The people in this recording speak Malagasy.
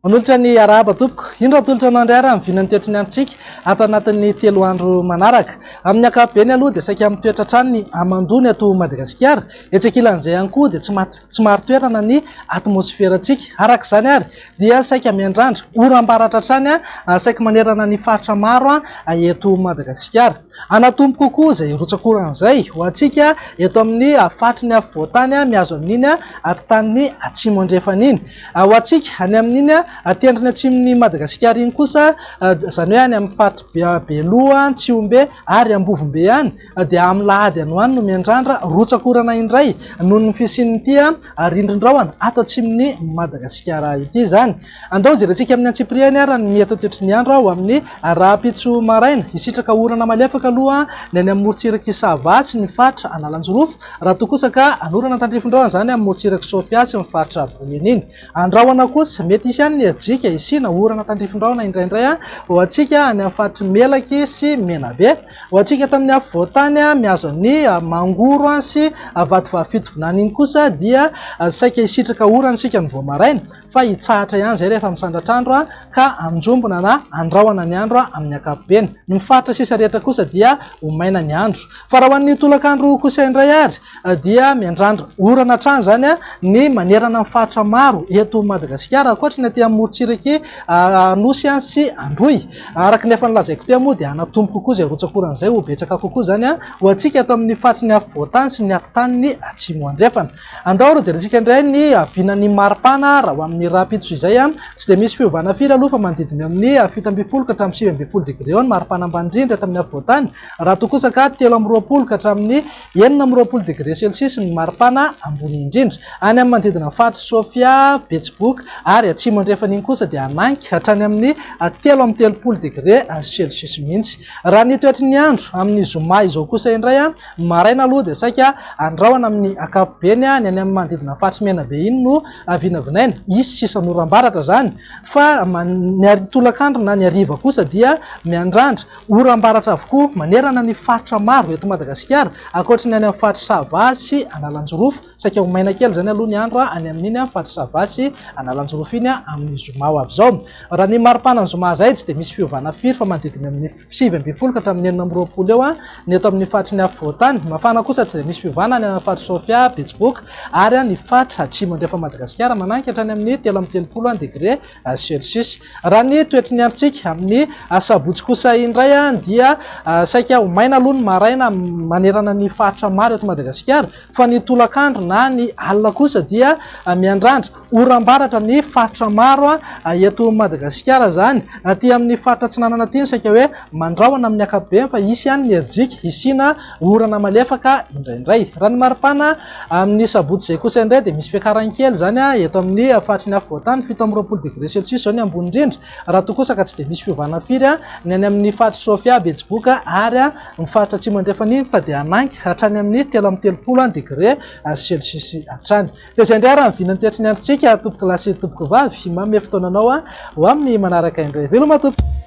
Manolotra ny arahaba tompoko. Indro atolotra anao indray ary ny vinan'ny toetry ny androntsika ato anatin'ny 3 andro manaraka. Amin'ny ankapobeny aloha dia saika mitoetra hatrany ny hamandoana eto Madagasikara. Etsy ankilan'izay ihany koa dia tsy maty tsy marin-toerana ny atmosferantsika. Araka izany ary dia saika miandrandra oram-baratra hatrany saiky manerana ny faritra maro eto Madagasikara. Hanatombo kokoa izay rotsak'orana izay ho antsika eto amin'ny faritry ny afovoan-tany mihazo amin'iny atitaniny atsimo andrefana iny. Ho antsika any amin'iny tendrony atsimon'i Madagasikara iny kosa, izany hoe any amin'ny faritr'i Beloha, Tsihombe ary Ambovombe any dia amin'ny lahady any ho any no miandrandra rotsak'orana indray noho ny fisian'ity rindrin-drahona ato atsimon'i Madagasikara ity izany. Andao jerentsika amin'ny antsipiriany ary ny mety ho toetry ny andro ho amin'ny rahampitso maraina. Hisitraka orana malefaka aloha ny any amin'ny morontsirak'i Sava sy ny faritra Analanjirofo, raha toa kosa ka hanorana tandrifin-drahona izany amin'ny morontsirak'i Sofia sy ny faritra Boeny iny. Andrahona kosa, mety hisy ihany ny herijika hisiana orana tandrifin-drahona indraindray ho antsika any amin'ny faritr'i Melaky sy Menabe. Ho antsika eto amin'ny afovoan-tany mihazo an'i Mangoro sy Vatovavy Fitovinany iny kosa dia saika hisitraka orana isika ny vao maraina. fa hitsahatra ihany izay rehefa misandratra andro ka hanjombona na handrahona ny andro amin'ny ankapobeny. Ny faritra sisa rehetra kosa dia ho maina ny andro. Fa raha ho an'ny tolakandro kosa indray ary dia miandrandra orana hatrany izany ny manerana ny faritra maro eto Madagasikara ankoatra ny aty amin'ny morontsirak'i Anosy sy Androy. Araka ny efa nolazaiko teo moa dia hanatombo kokoa izay rotsak'orana izay, ho betsaka kokoa izany ho antsika eto amin'ny faritry ny afovoan-tany sy ny atitaniny atsimo andrefana. Andao ary hojerentsika indray ny havianan'ny maripana raha ho amin'ny rahampitso izay. Tsy dia misy fiovana firy aloha fa manodidina eo amin'ny 17 ka hatramin'ny 19 degre eo ny maripana ambany indrindra eto amin'ny afovoan-tany, raha toa kosa ka 23 ka hatramin'ny 26 degre celsius ny maripana ambony indrindra. Any amin'ny manodidina ny faritr'i Sofia, Betsiboka ary Atsimo Andrefana iny kosa dia hanainga hatrany amin'ny 33 degre celsius mihitsy. Raha ny toetry ny andro amin'ny zoma izao kosa indray, Ny maraina aloha dia saika andrahona amin'ny ankapobeny ny any amin'ny manodidina ny faritr'i Menabe iny no vinavinaina, hisy sisan'oram-baratra izany, fa ny tolakandro na ny hariva kosa dia miandrandra oram-baratra avokoa manerana ny faritra maro eto Madagasikara, ankoatry ny any amin'ny faritr'i Sava sy Analanjirofo. Saika ho maina kely izany aloha ny andro any amin'iny faritr'i Sava sy Analanjirofo iny amin'ny zoma ho avy izao. Raha ny maripana ny zoma izay tsy dia misy fiovana firy fa manodidina amin'ny 19 ka hatramin'ny 26 eo ny eto amin'ny faritry ny afovoan-tany. Mafana kosa tsy dia misy fiovana any amin'ny faritry Sofia, Betsiboka ary ny faritra atsimo andrefan'i Madagasikara mananika hatrany amin'ny 33 degre celsius. Raha ny toetry ny androntsika amin'ny asabotsy kosa indray dia saika ho maina aloha ny maraina manerana ny faritra maro eto Madagasikara fa ny tolakandro na ny alina kosa dia miandrandra Oram-baratra ny faritra maro eto Madagasikara izany. Aty amin'ny faritra Atsinanana aty no saika hoe mandrahona amin'ny ankapobeny fa hisy ihany ny herijika hisiana orana malefaka indraindray. Raha ny maripana amin'ny sabotsy izay kosa indray dia misy fiakarany kely izany eto amin'ny faritry ny afovoan-tany, 27 degré celsius izao ny ambony indrindra, raha toa kosa ka tsy dia misy fiovana firy ny any amin'ny faritry Sofia, Betsiboka ary ny faritra Atsimo Andrefana iny fa dia hanainga hatrany amin'ny 33 degré celsius hatrany. Dia izay indray ary ny vinan'ny toetry ny androntsika tompoko lahy sy tompoko vavy, manome fotoana anao ho amin'ny manaraka indray. Veloma tompoko.